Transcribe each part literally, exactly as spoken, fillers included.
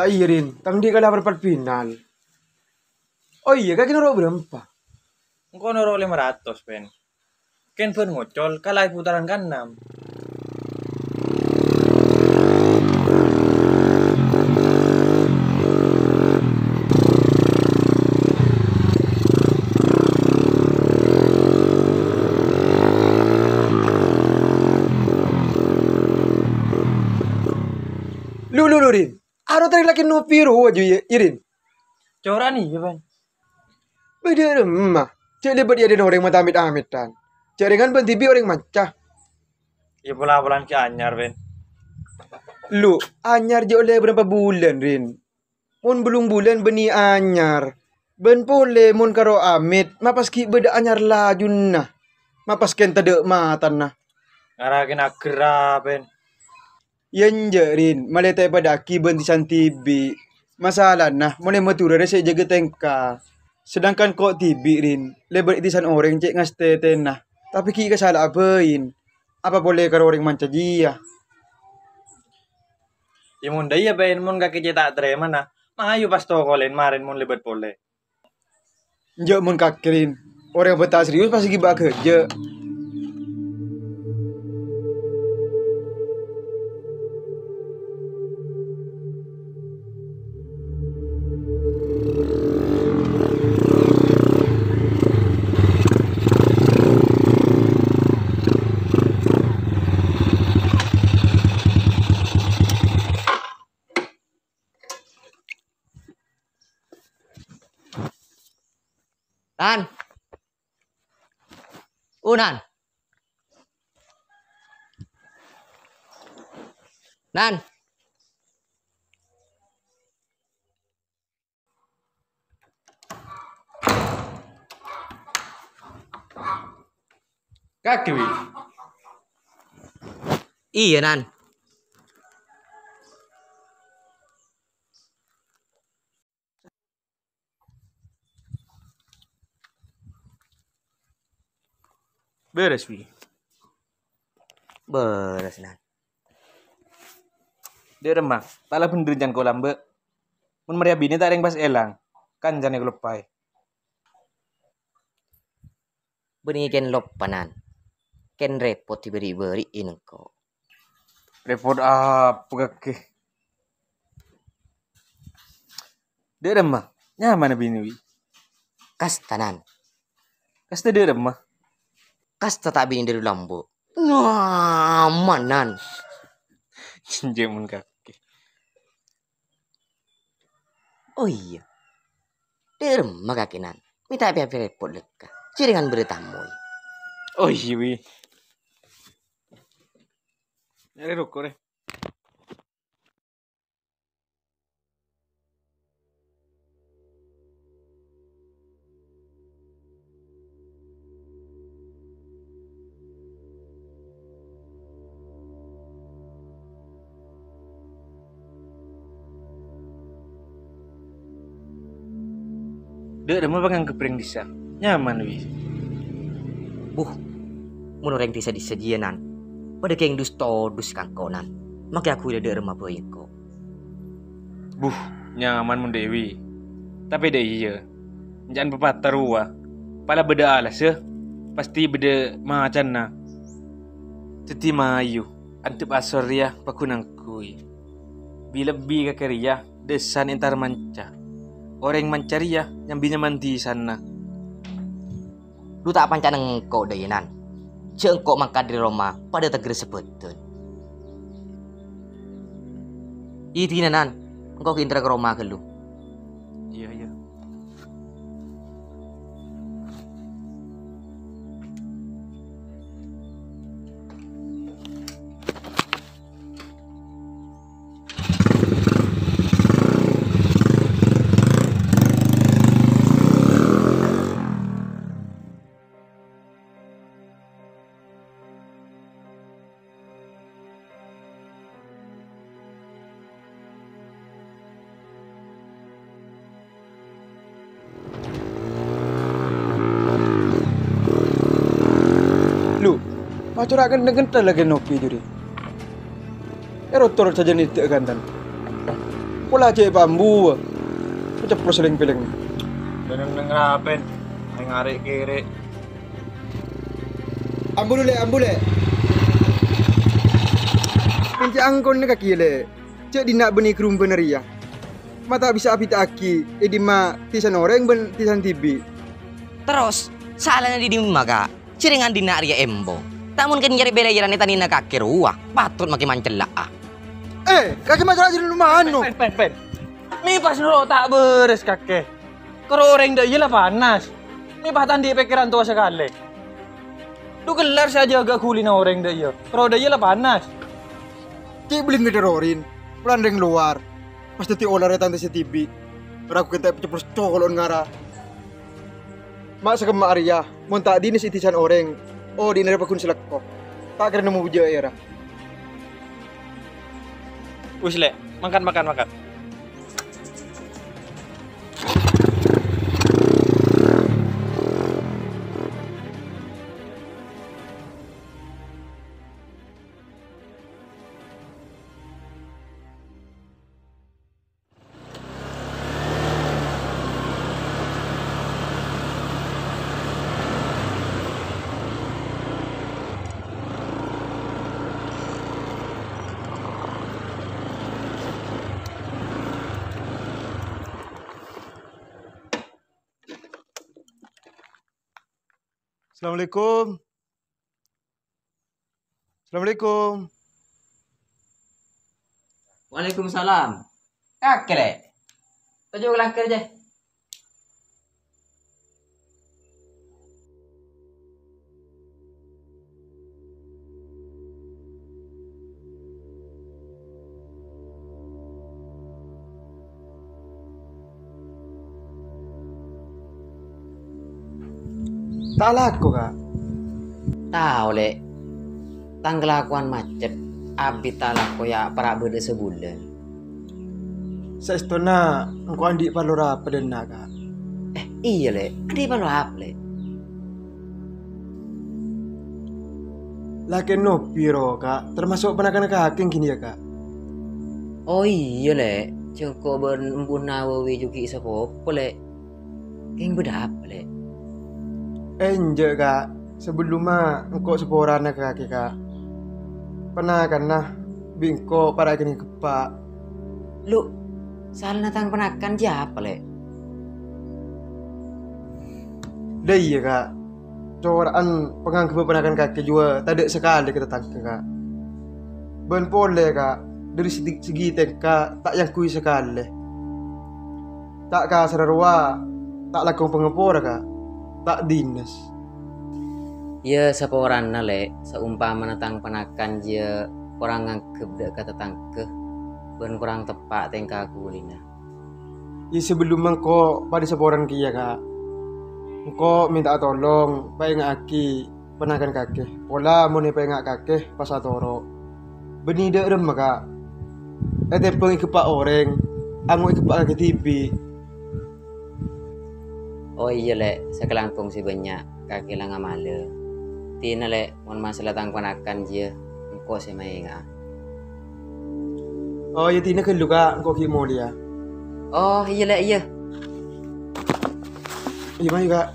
Iyâ, Rin, tang dhi' kalabân pèr-pènal. Oh iyâ, kakè noro' bârâmpa? Engko' noro' lèma ratos, Pen. Kèng bân ngocol kalaè putaran kaennem. Lu, lu, lu, Rin. Aro tarèk lakè nopi rowa jiyâ, Rin. Cora'an iyâ, Pen. Bâdâ remma. Cè' lèbât è adâ'na orèng matamèt-amètan. Cè' rèngan bân dhibi' orèng manca. Iyâ, pola-polan ghi' anyar, Pen. Lu, anyar jâ' ollè bârâmpa bulân, Rin? Mon bâllung bulân bânnè anyar. Bân polè mon karo amèt, ma' pas ghi' bâdâ anyar lajunna. Ma' pas kèng tadâ' matana. Ngara kèng agerra, Pen. Iyâ enjâ', Rin, malè ta' èpadâ'aghi bân tèsan dhibi'. Masalana, mon è Madhurâ rè sè èjâgâ tèngka. Sedangkan ko' dhibi', Rin, lèbât è tèsan orèng cè' ngastètèna. Tapè ghi' kasala'a bhâi. Apa polè karo orèng manca jiyâ? Iyâ, mon dâ' iyâ, Pen, mon kakè cè' ta' tarèmana, mayu pas tokolèn marèn mon lèbât polè. Enjâ' mon kakè, Rin. Orèng bâta serius pas èghibâ aghâjâ'. Nan. Uh, Nan. Nan. Kakè, Wi. Iyâ, Nan. Bârâs, Wi. Bârâs, Nan. Dâ' remma, tala bhendher can kolambâ'. Mon marè abinè ta' rèng pas èlang, kancana èkaloppaè. Bânnè kèng loppa, Nan. Kèng rèpot èbâri'-bâri'i nèng ko'. Rèpot apa kakè? Dâ' remma, nyamana binè, Wi? Kasta, Nan. Kasta dâ' remma? Kasta ta' binè dâri lambâ'. Nyaman, Nan. Jhâ' mon kakè. Oh iyâ. Dâ' remma kakè, Nan? Mè' ta' pèpè rèpot lekka. Jhâ' rèngan bârâ tamoy. Oh iyâ, Wi. Nyarè roko', rè. Dâ' remma pangangghep rèng dhisa. Nyaman, Wi. Buh, mon orèng dhisa-dhisa jiyâ, Nan, padâ kèng dus-todus ka engko', Nan. Make aghuy la dâ' remma bhâi engko'. Buh, nyaman mon dâ' Wi. Tapè dâ' iyâ, enca'na pepatah rowa. Pala bâdâ alassa, pastè bâdâ macana. Dhâddhi mayu, andhâp asor rèya paggun angghuy. Bi-lebbi kakè rèya dhâsana entar manca. Orèng manca rèya nyambi nyaman dhisana. Lu ta' panca' nèng engko' dâ' iyâ, Nan. Jhâ' engko' mangkat dâri roma padâ teggher sabâdân. Idina, Nan. Engko' ghi' entar ka roma ghâllu. Iyâ, iyâ. Lu, macora' ghenteng-ghenteng lagi nopi juri. Ero toro' saja nèdhâ kantan. Pola cè' bambu. Keceplos lèng-pèlèng. Dâ' neng-neng rapèn. Neng arè' kèrè'. Ambu, Lè', ambu, Lè'. Kènca' angkon kakè, Lè'. Cè' dinna' bânnè grumbâna rèya. Ma' ta' bisa abita'aghi è dimma tèsan orèng bân tèsan dhibi'. Terros, salana è dimma, Ka'? Jhârèngan dinna' rèya embo. Ta' mon kèng nyarè bhâlâjhârân è tanèna kakè rowa, patot makè mancella'a. Eh, kakè masalah jadi lumano. Pen, pen, pen, pen. Mè' pas noro' ta' bherres kakè. Karo orèng dâ' iyâ la panas. Mè' pas ta' andi' pèkkèran towa sakalè. Dhu kellar sè ajâgâ ghulina orèng dâ' iyâ. Karo dâ' iyâ la panas. Cè' bellin ngeterorin. Polana rèng lowar. Pas dhâddhi olar è tante sè dhibi'. Ragu kènta' pecceplos colo'en ngara. Ma' sakemma arèya, mon ta' dinnes è tèsan orèng, odi'na rèya paggun salekko. Ta' kèra nemmo bujâ'â, ra. Wis, Lè', mangkat, mangkat, mangkat. Assalamualaikum. Assalamualaikum. Waalaikumsalam. Kakè, Lè'. Toju' ka langghâr, jâ. Ta' alako, Ka'. Tao, Lè'. Tang kalakowan macet, abit ta' alako ya' para' bâdâ sabulân. Saèstona engko' andi' parlo rapadhâna, Ka'. Eh, iyâ, Lè'. Andi' parlo apa, Lè'? Lakèn Nobi ro, Ka', tamaso' ponakanna kakè kènè' ya, Ka'? Oh iyâ, Lè', jhâ' engko' bân Embu Nawawi jhughân sapopo, Lè'. Kèng bâdâ apa, Lè'? Enjâ', Ka', sabellunna engko' saporana ka kakè, Ka'. Ponakanna bi' engko' para' kènè' eppa'. Lu, salana tang ponakan jiyâ apa, Lè'? Dâ' iyâ, Ka'. Cora'an pangangghâbbhâ ponakan kakè jiyâ tadâ' sakalè ka tatangghâ, Ka'. Bân polè, Ka', dâri segi, segi tèngka ta' èyangghuy sakalè. Ta' kasarra rowa, ta' langkong pangapora, Ka'. Ta' dinnes. Iyâ, saporana, Lè', saompamana tang ponakan jiyâ korang nganggep dâ' ka tatangghâ bân korang teppa' tèngka ghulina. Iyâ, sabellunna engko' padâ saporana kèya, Ka'. Engko' mènta'a tolong paènga'aghi ponakan kakè. Pola mon èpaènga' kakè pas atoro'. Bânnè dâ' remma, Ka'. Ètèmbhâng ègheppa' orèng, ango' ègheppa' kakè dhibi'. Oh iyâ, Lè', sakalangkong sè bânnya' kakè la ngamalè. Dina, Lè', mon masalah tang ponakan jiyâ, engko' sè maènga'a. Oh, iyâ, dina ghâllu, Ka', engko' ghi' molèya. Oh, iyâ, Lè', iyâ. Iyâ, mayu, Ka'.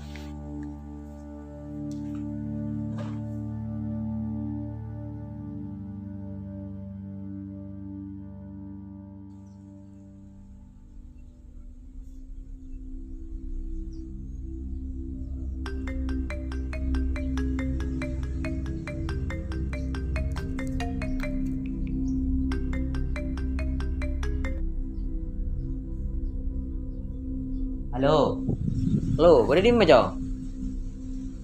Halo. Halo, bâdâ è dimma, Cong?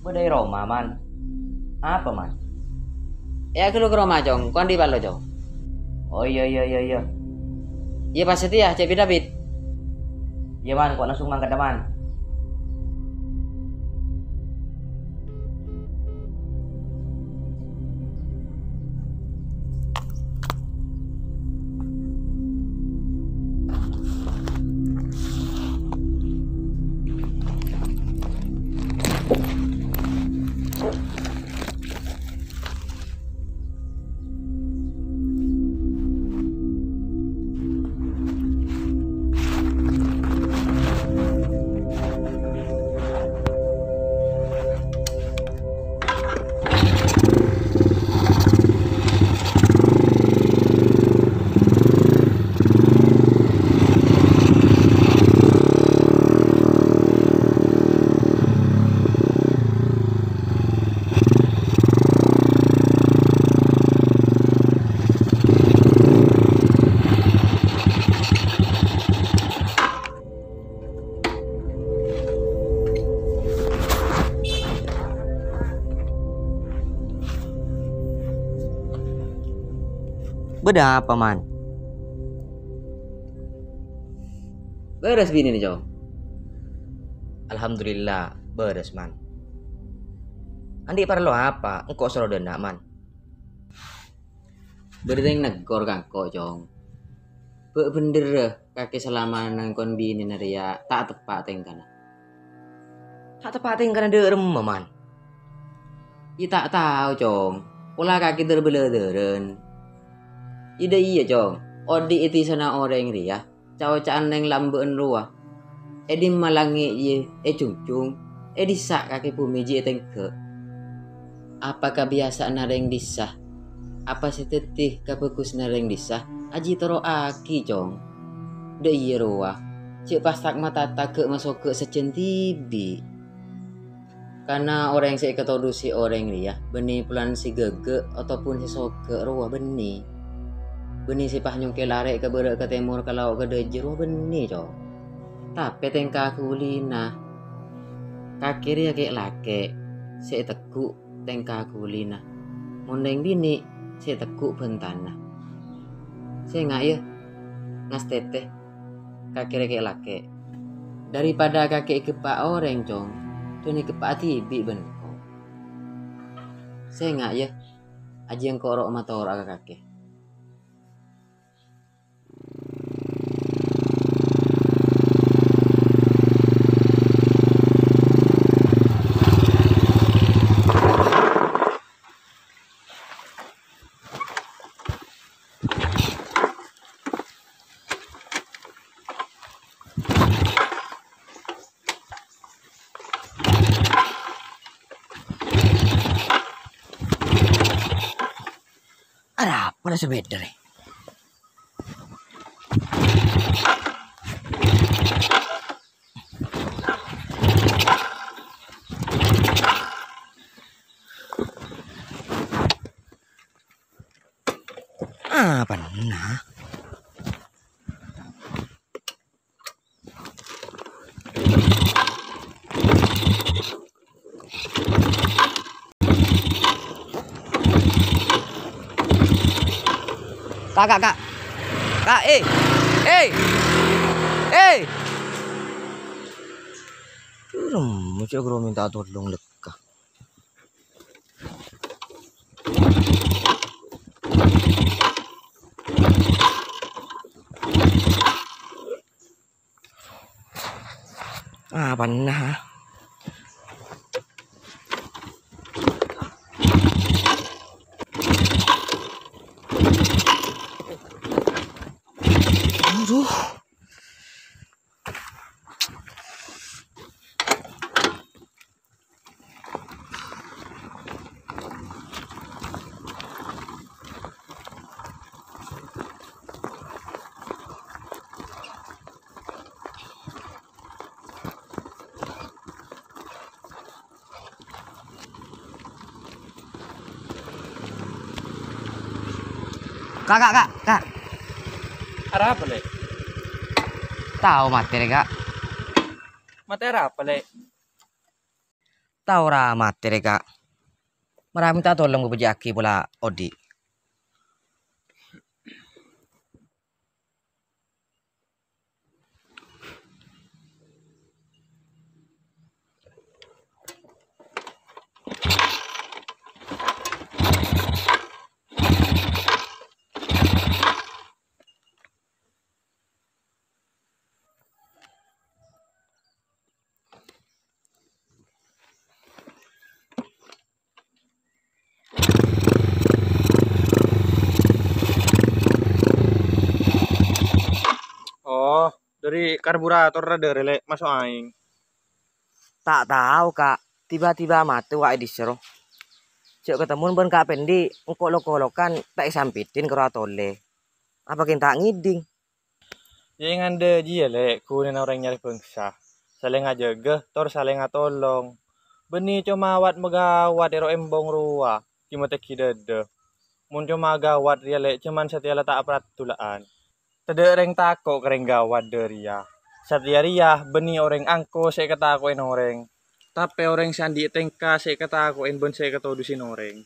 Bâdâ è roma, Man. Apa, Man? È, aghâllu ka roma, Cong. Ko' andi' parlo, Cong. Oh, iyâ, iyâ, iyâ, iyâ. Iyâ, pas satèya, cè' bit-abit. Iyâ, Man, ko' langsung mangkaddhâ, Man. Bâdâ apa, Man? Bârâs binèna, Cong? Alhamdulillah, bârâs, Man. Andi' parlo apa engko' soro dâ' enna', Man? Bâdâ rèng negghor ka engko', Cong. Bâ' bhendherrâ kakè salamana nangkon binèna rèya ta' teppa' tèngkana. Ta' teppa' tèngkana dâ' remma, Man? Iyâ ta' tao, Cong. Pola kakè dâr-bâlâdârân. Iyâ dâ' iyâ, Cong. Odi' è tisana orèng rèya, ca'-oca'an neng lambâ'ân rowa. È dimma langngè' jiyâ èjhungjhung, è dissa' kakè bhumè jiyâ ètèngghâ'. Apa kabiyasa'anna rèng dissa'? Apa sè dhâddhi kabhâghusânna rèng dissa'? Ajiyâ toro'aghi, Cong. Dâ' iyâ rowa, jhâ' pas ta' matata ghâ' masoghâ sajân dhibi'. Kana orèng sè èkatodusè orèng rèya bânnè polana sè ghâghâ' otabâ sè soghâ' rowa bânnè. Bânnè sè pas nyongkè larè' ka bârâ' ka tèmor ka lao' ka dâjâ rowa bânnè, Cong. Tapè tèngka ghulina, kakè rèya kè'-lakè' sè ètegghu' tèngka ghulina. Mon rèng binè' sè ètegghu' bhântana. Sènga', yâ, ngastètè kakè rèya kè'-lakè'. Daripada kakè ègheppa' orèng, Cong, dhân ègheppa'a dhibi' bân engko'. Sènga', yâ, ajiyâ engko' ro' matoro'a ka kakè. Arapa la sepeda rè? Apa nah? Kak, kak, kak. Kak, eh. Eh. Eh. Turun, mesti aku minta tolong lekka. Ah, panah, ah. Aduh. Kak, kak, kak, kak. Arapa, Lè'? Tao matè rè, Kak. Matè arapa, Lè'? Tao ra matè rè, Kak. Mara minta tolong pabhâjâ'aghi pola odi'. Oh, dâri karburatorra dâri, Lè', maso' aèng. Ta' tao, Kak. Tiba-tiba matè wa' è dissa' ro. Jhâ' katemmo bân Kak Pendi, engko' lok-kolokan ta' èsampèdhin karo atolè. Apa kèng ta' ngèdhing? Yâ, ngandhâ jiyâ, Lè', ghunana orèng nyarè bhângsa. Salèng ajâgâ, tor salèng atolong. Bânnè coma wat magawat èro embong rowa, cè' matèghi dâdâ. Mon coma gawat rèya, Lè', jhâman satèya la ta' pradula'an. Tadâ' rèng tako' ka rèng gawat dâ' rèya. Satèya rèya bânnè orèng angko sè èkatako'è orèng. Tapè orèng sè andi' tèngka sè èkatako'è bân sè èkatodusè orèng.